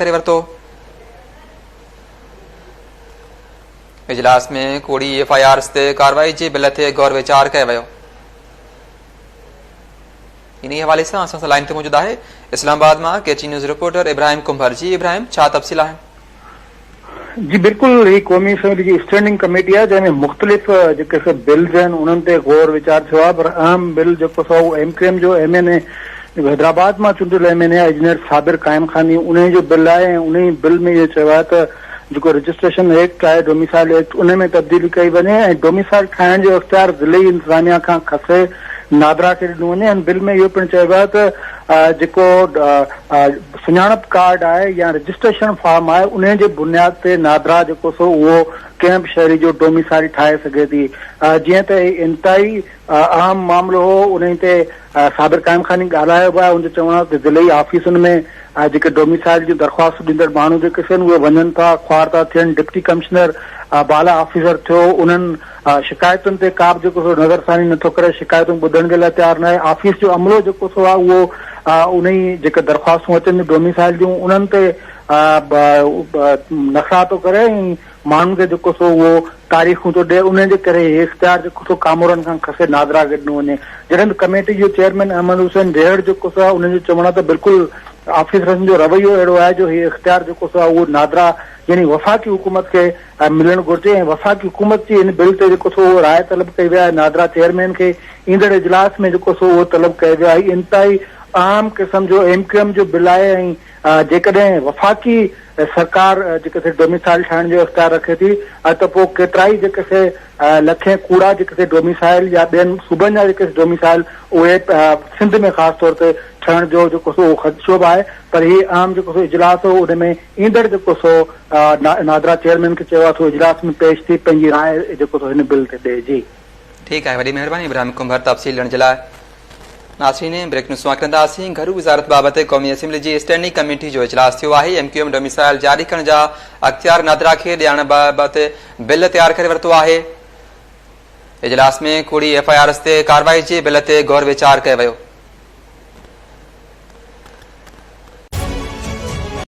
ڪري ورتو. اجلاس ۾ ڪوڙي ايف I آرز تي ڪارروائي جي بل تي غور ويچار ڪيو ويو. انهي حوالي سان اسان سان لائين تي موجود آهي اسلام آباد مان ڪي ٽي نيوز رپورٽر ابراهيم ڪنڀر جي ابراهيم ڇا تفصيل آهن؟ جي بلڪل هي قومي اسيمبلي جي اسٽينڊنگ ڪميٽي آهي جنهن ۾ مختلف جيڪي سو بلز آهن انهن تي غور ويچار ٿيو آهي پر اهم بل جيڪو سو اهو ايم ڪيو ايم جو ايم اين اي جيڪو حيدرآباد مان چونڊيل ايم اين اي آهي انجنيئر صابر قائم خاني انهي جو بل آهي ۽ انهي بل ۾ اهو چيو آهي ته جيڪو رجسٽريشن ايڪٽ آهي ڊوميسائل ايڪٽ ان ۾ تبديلي ڪئي وڃي ۽ ڊوميسائل ٺاهڻ جو اختيار ضلعي انتظاميا کان کسي نادرا کي ڏنو وڃي هن بل ۾ اهو پڻ چيو ويو آهي ته جيڪو سڃاڻپ ڪارڊ آهي يا رجسٽريشن فارم آهي انهي جي بنياد تي نادرا جيڪو سو اهو ڪنهن به شهري جو ڊوميسائل ٺاهي سگهي ٿي جيئن ته هي انتهائي اهم معاملو هو انهي تي صابر قائم خاني ڳالهايو به آهي ان جو چوڻ آهي ته ضلعي آفيسن ۾ جيڪي ڊوميسائل جون درخواستون ڏيندڙ ماڻهو جيڪي سن اهي وڃن ٿا خوار ٿا ٿين ڊپٽي ڪمشنر بالا آفيسر ٿيو انهن شڪايتن تي ڪا به جيڪو سو نظر ثاني نٿو ڪري شڪايتون ٻڌڻ جي لاء تيار ناهي آفيس جو عملو جيڪو سو آهي اهو انهي جيڪي درخواستون اچن ٿيون ڊوميسائل جون انهن تي نخرا ٿو ڪري ۽ ماڻهن کي جيڪو سو اهو تاريخون ٿو ڏئي انهي جي ڪري هي اختيار جيڪو سو ڪامورن کان کسي نادرا کي ڏنو وڃي جڏهن ته ڪميٽي جو چيئرمين احمد حسين ريهڙ جيڪو سو آهي انهن جو چوڻ آهي ته بلڪل آفيسرن جو رويو اهڙو آهي جو هي اختيار جيڪو سو آهي اهو نادرا يعني وفاقي حڪومت کي ملڻ گهرجي ۽ وفاقي حڪومت جي هن بل تي جيڪو سو اهو راء طلب ڪئي وئي آهي نادرا چيئرمين کي ايندڙ اجلاس ۾ جيڪو سو اهو طلب ڪيو ويو آهي انتهائي اهم قسم جو ايم ڪيو ايم جو بل آهي ۽ جيڪڏهن وفاقي سرڪار جيڪي سي ڊوميسائل ٺاهڻ جو اختيار رکي ٿي ته پوء ڪيترائي جيڪي سي لکين ڪوڙا جيڪي سي ڊوميسائل يا ٻين صوبن جا جيڪي سي ڊوميسائل اهي سنڌ ۾ خاص طور تي ٺهڻ جو جيڪو سو اهو خدشو به آهي پر هي اهم جيڪو سو اجلاس هو ان ۾ ايندڙ جيڪو سو نادرا چيئرمين کي چيو آهي ته اجلاس ۾ پيش ٿي پنهنجي راء جيڪو سو هن بل تي ڏئي جي. ٺيڪ آهي وڏي مهرباني ابراهيم ڪنڀر تفصيل ڏيڻ جي لاء. ناظرين بريڪ نيوز مان ڪنداسين گهرو وزارت بابت قومي اسيمبلي جي اسٽينڊنگ ڪميٽي جو اجلاس ٿيو آهي ايم ڪيو ايم ڊوميسائل جاري ڪرڻ جا اختيار نادرا کي ڏيڻ بابت بل تيار ڪري ورتو آهي اجلاس ۾ ڪوڙي ايف I آرز تي ڪارروائي جي بل تي غور ويچار ڪيو ويو.